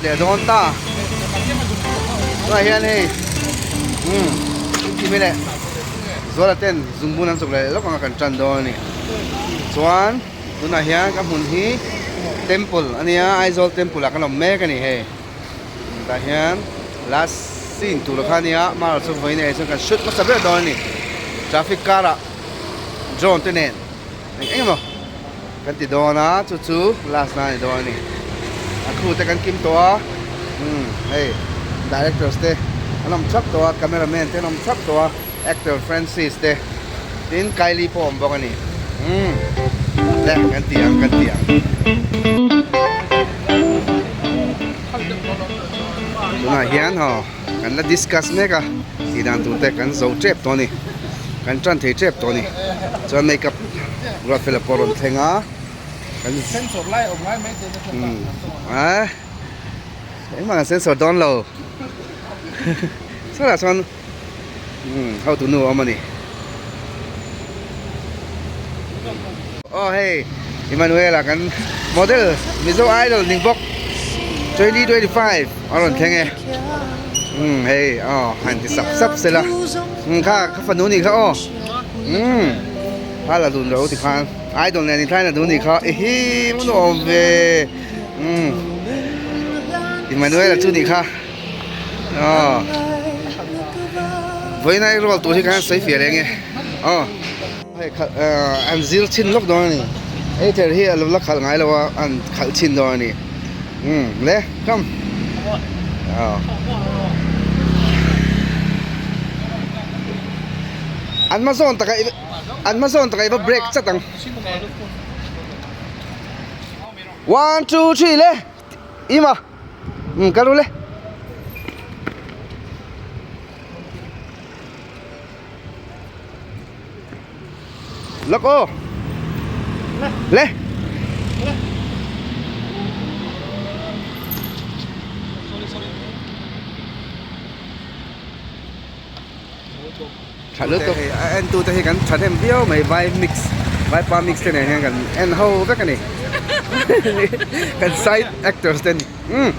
leh dawn ta. Tunah hian hei umm Kimkimi leh Zuala ten zungbun an chawk leh lawk anga kan tan dawn a ni. Chuan tunah hian ka hmun hi temple a nia Aizawl temple ah kan awm mek a ni hei. Tah hian last scene tur kha a nia amaherawh chu vawiin ah chuan kan shoot hmasa ber dawn a ni. Traffic car ah drone te nen eng eng emaw kan ti dawn a chu chu last na a ni dawn a ni a crew te kan kim tawh a umm hei directors te an awm thap tawh a camera man te an awm thap tawh a actor Francis te tin Kylie pawh a awm bawk a ni umm le kan ti ang kan ti ang. Tunah hian haw kan la discuss mek a tih dan tur te kan zo tep tawh a ni kan tan thei tep tawh a ni chuan makeup ruat fela pawh a rawn thleng a kan umm a engmah kan sensor dawn lo salah chuan umm hotu nu a awm a ni aw hei Emmanuel-a kan model Mizo Idol ning bawk 2025 a rawn thleng e umm hei aw han ti sap sap se la umm kha ka fanu nih kha aw umm kha la dun ro ti khan idol nen inthlain a dun nih kha ehi mun awm ve umm Emmanuel-a chu nih kha aw vawiin a rual tur hi khan sawi fiah leh nge aw. Hei khalh ahh an zir chhin lawk dawn a ni either hi a lo la khalh ngai lo a an khalh chhin dawn a ni umm le come aw an hma zawn takah i an hma zawn takah i va break chat ang one two three le ima umm kal ru le. Lak aw. Le. Tha lutuk. A en tu te hi kan tha hnem viau mai vai mix vai pa mix te nen hian kan en ho vek a ni. Kan side actors te ni. Umm.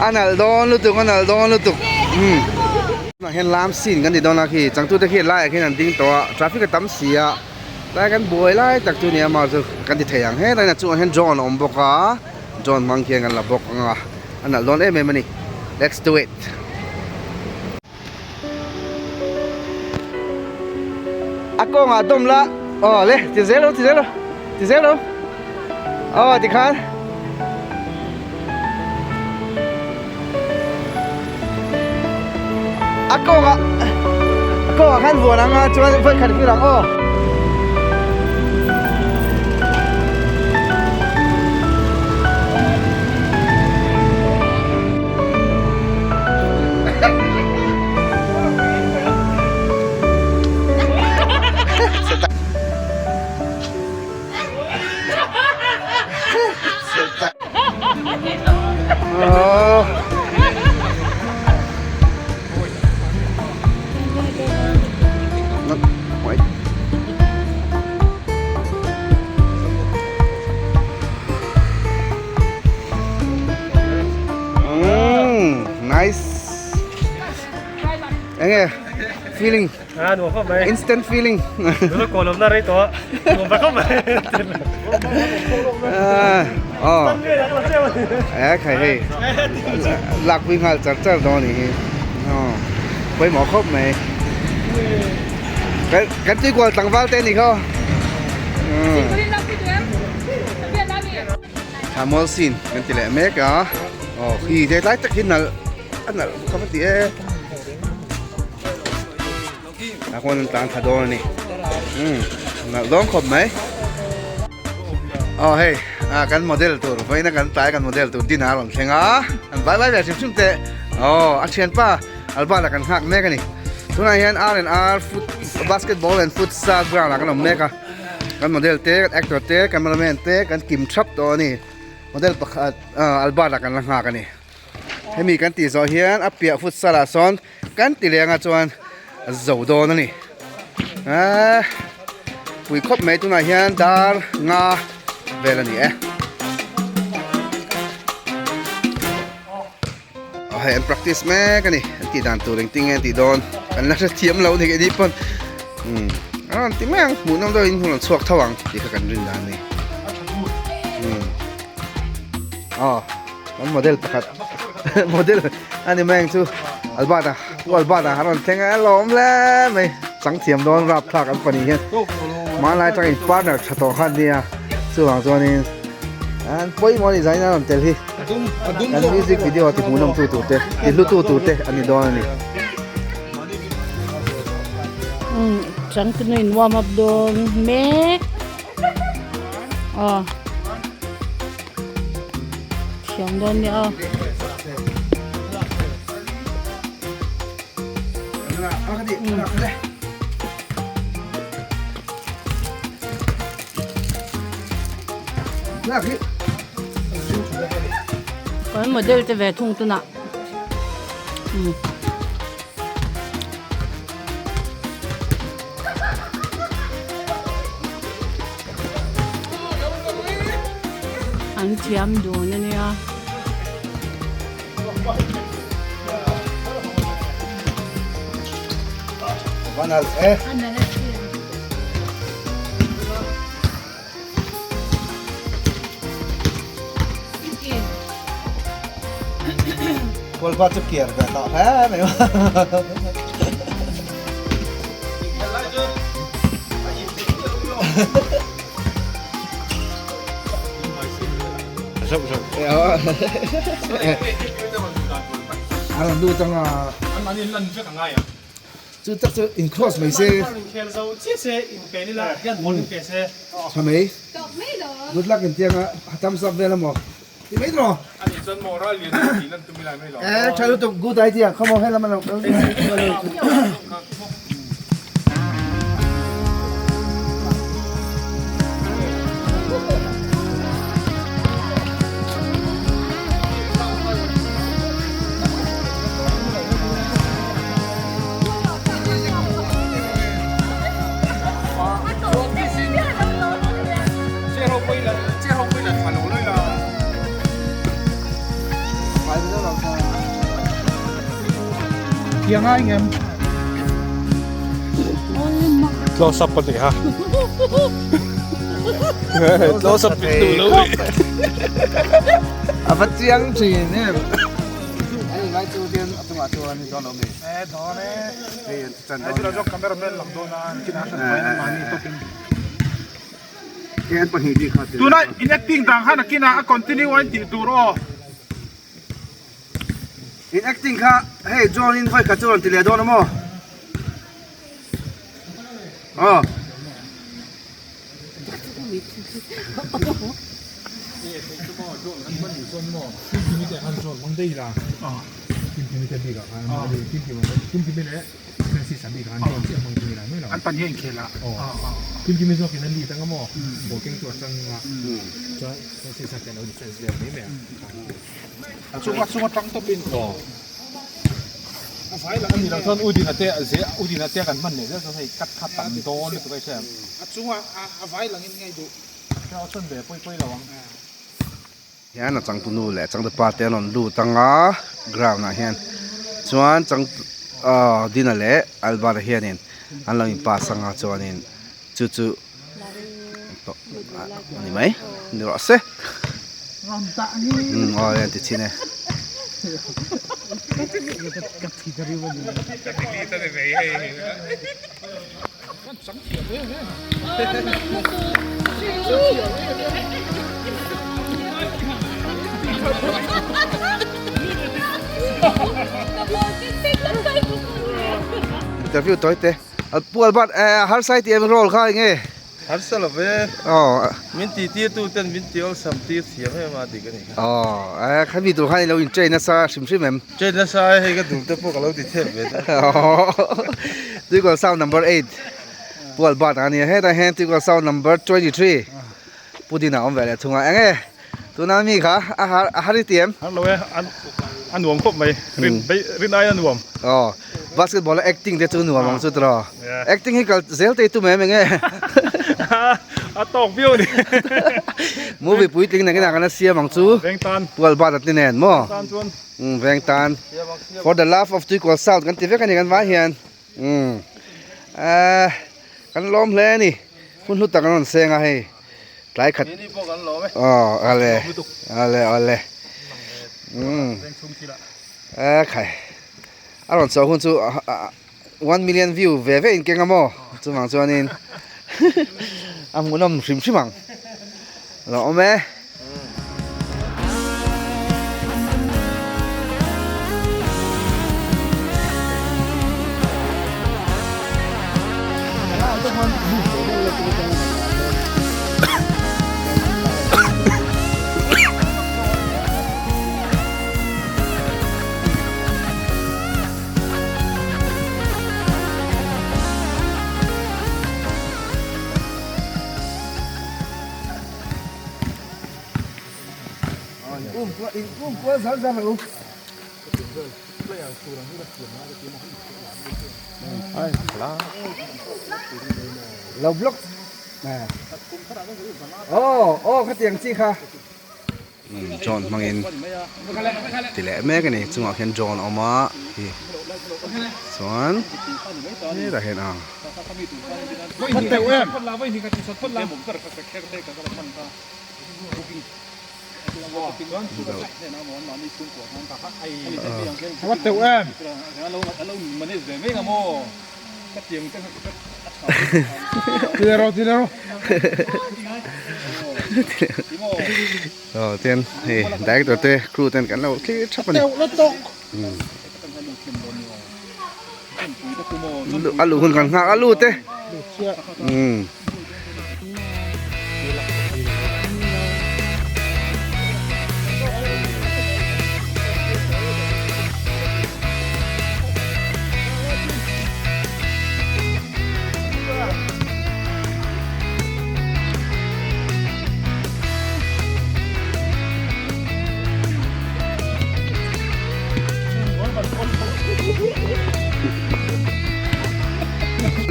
A nalh dawn lutuk a nalh dawn lutuk umm tunah hian lam scene kan ti dawn a khi changtute khi laiah khian an ding tawh a traffic a tam si a tlai kan buai lai tak chu nia mah chu kan ti thei ang helai na chungah hian drone a awm bawk a drone hmang khian kan la bawk ang a a nalh dawn em em a ni let's do it. A kawngah dawm la aw le ti zel ro ti zel ro ti zel ro aw tikhan a kawngah a kawngah khan vuan ang a chuan vawi khat fir ang aw. Nice. Enge feeling. Ah, nuam khawp mai. Instant feeling. Nula kawl awmna rei tawh a. Nuam ta khawp mai. Ah, oh. Eh, khai hei. Lak pui nghal char char dawn ni hi. Oh. Pawimawh khawp mai. Kan kan tuikual tlangval te ni khaw. Thamol scene kan ti leh mek a. Aw khi te tlai tak hi nalh a nalh ka va ti e. A khawn an tlan thla dawn a ni. Umm nalh dawn khawp mai. Aw hei kan model tur vawiina kan tlai kan model tur dinner a rawn thleng a an vai vai ve hrim hrim teh aw a thianpa Albert-a kan nghak mek a ni tunah hian R and R foot basketball and futsal ground ah kan awm mek a kan model te kan actor te cameraman te kan kim thap tawh a ni model pakhat Albert-a kan la nghak a ni hemi kan tih zawh hian a piah futsal ah sawn kan ti leng ah chuan zo dawn a ni eee pui khawp mai tunah hian dar nga vel a ni e. Aw hei an practice mek a ni an tih dan tur engtin nge an tih dawn kan la hrethiam lo ni keini pawn umm a rawn ti mai ang hmuh nawm deuhin hun an chhuak tho ang tih kha kan rin dan a ni umm aw kan model pakhat model a ni mai ang chu Albert a pu Albert a a rawn thleng a lawm hle mai chang thiam dawn rapthlak an pahnih hian hmanlai atangin partner tha tawh kha an nia chuvang chuanin an pawimawh a ni zanin a rawn tel hi. Kan music video ti hmuhnawm tu tur te ti hlu tu tur te a ni dawn a ni. Umm changtunu in warm up dawn mek aw thiam dawn nia aw. Kan model te ve thung tunah umm. An thiam dun a nia. Kawlpa chu kiar ve tawh hle mai A rawn lut anga. Chu tak chu in cross mai se. Tha mai. Good luck in tianga thumbs up vel emaw ti mai tawh. Eh tha lutuk good idea come on helam alo. Close up ka ti ha. Close up tu lo. A va chiang thin em. Hei ngai chu hian a chungah chuan i dawn lo mi. E dawn e. Hei an chan dawn. Hei cameraman lang dawn a kin a hran mai mahni tawpin. Hei an pahnih bik kha. Tuna in acting dang khan a kina a continue a in tih tur aw. In acting kha hei John in vawi khat chu rawn ti leh dawn a maw? Aw. An pan hian inkhel a. A chunga chunga tang tawpin a vai lah ani lo chuan u dina te u dina te kan hman leh zel chuan hei cut kha tam dawn lutuk a hria a chunga a vai langin ngei duh a chhan ve pawi pawi lo ang. Hian a changtunu leh changtupa te an rawn lut anga ground ah hian chuan chang aw dina leh Albert-a hianin an lo in pass anga chuanin chu chu. Ani mai ni rawh se umm aw an ti chhin e. Interview tawi te. Pu Albert eh harsai tih em role kha enge? Harsa lo ve. Aw. Min ti tir tu ten min ti awlsam tir thiam em a dik a ni kha. Aw, khami tur khan i lo in train nasa hrim hrim em? Train nasa e, hei ka dul te pawh ka lo ti thep ve ta. Tuikawl sound number 8 Pu Albert a nia, hetah hian Tuikawl sound number 23 Pu Dina awm ve leh thung a. Enge tuna mi kha a har a har i ti em? Har lo e, a nuam khawp mai, rin rin aia nuam. Aw, basketball a acting te chu nuam ang chu tiraw? Acting hi kal zel te i tum em enge? A tawk viau a ni. Movie puitling nangin ah kan la siam ang chu. Veng tan. Pu Albert a ti nen maw? Veng tan chuan. Umm veng tan. For the love of Tuikawl South kan ti vek a ni kan vai hian. Umm eh kan lawm hle a ni. Hun hlu tak an rawn seng a hei. Tlai khat. Aw ale ale ale. Umm eh khai. A rawn chawh hun chu 1 million view ve ve in keng a maw chuvang chuanin a hmuhnawm hrim hrim ang lo awm e. Lo block aw aw khatiang chi kha. Drone hmangin ti leh mek a ni chungah khian drone a awm a hi chuan hetah hian a Aw tian hei director te crew ten kan lo thlir thap a ni a luh hun kan nghak a lut e umm.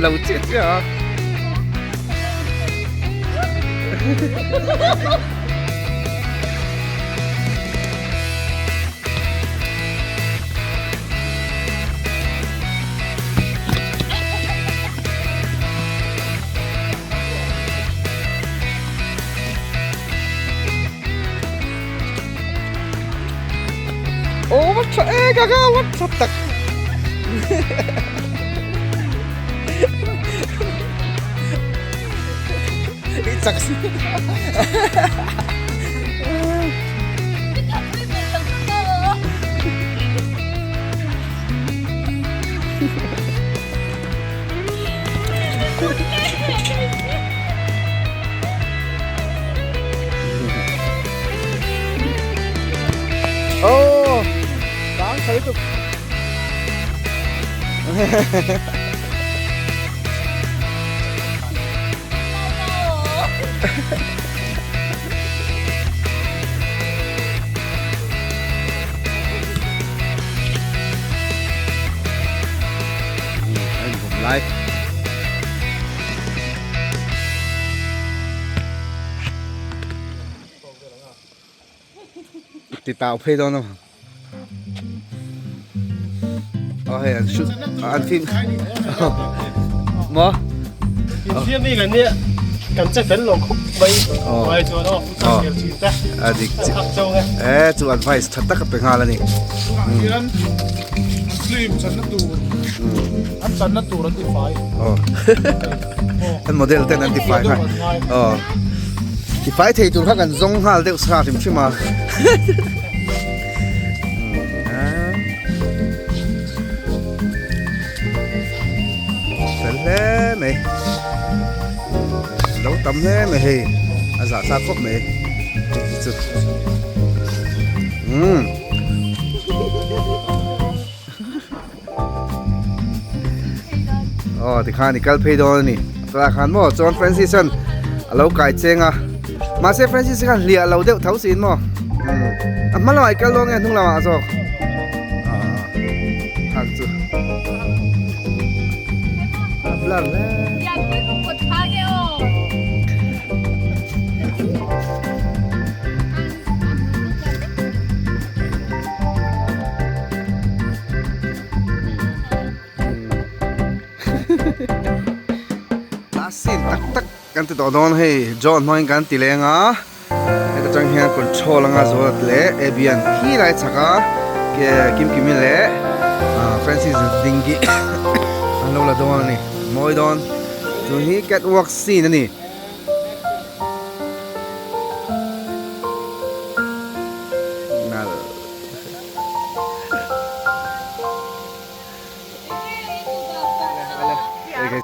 Lo chiah chiah a. Oh, what the heck? What the Chak si. Oh, đáng thấy cực. Ti tau phei dawn a Aw hei an shoot an film maw Infiam hi kan nia kan che fel lo khawp mai mai chuan aw futsal khel thin te a dik e chu advice tha tak a pe nghal a ni hian an film channa tur an channa tur an ti fai aw an model ten an ti fai nghal aw ti fai thei tur kha kan zawng nghal deuh sa hrim hrim a Fel hle mai. Lo tam hle mai hei a zahthlak khawp mai hei hi chu umm. Aw tikhan i kal phei dawn a ni tah khan maw chuan Francis an a lo kai cheng a mahse Francis khan hliah lo deuh tho siin maw a hma lamah i kal dawn nge hnung lamah zawk thak chu a blur hle. Last scene tak tak kan ti tawh dawn hei John hmangin kan ti leng a heta tang hian control anga zuat leh Abian khi lai chak a ke Kimkimi leh Francis Dingi an lo la dawn a ni mawi dawn chu hi catwalk scene a ni.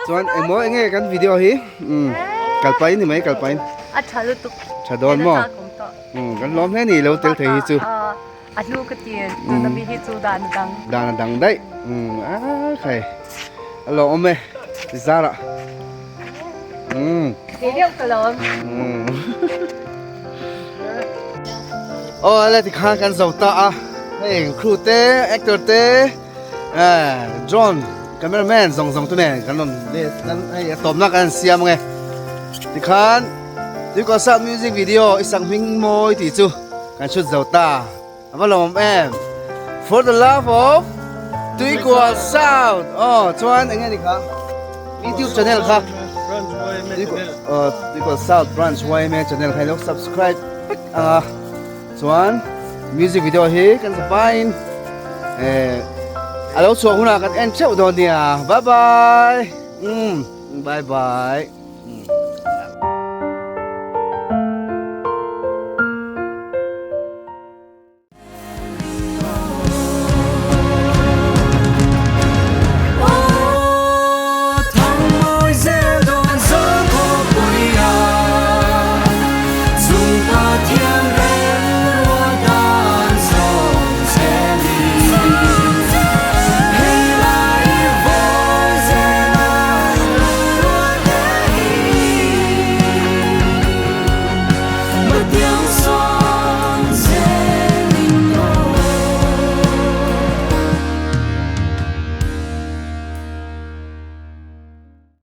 Chuan engmaw enge kan video hi kalpain ni mai kalpain a tha lutuk tha dawn maw kan lawm hle ni lo tel thei hi chu a hlu ka ti tuna mi hi chu dan a dang dan a dang daih a khai a lawm e zara Kei deuh ka lawm. Aw ale tikhan kan zo ta a hei crew te actor te drone cameraman zawng zawng te nen kan rawn let kan hei a tawpna kan siam ange tikhan tuikawsa music video i sak hming mawi tih chu kan shoot zo ta. A va lawm em. For the love of Tuikual South. Oh, chuan enge ni kha? YouTube channel kha. Tuikual Tuikual South Branch YMA channel kha lo subscribe vek anga. Chuan music video hi kan zapain eh alo chhuah hunah kan en theuh dawn nia. Bye bye. Bye bye.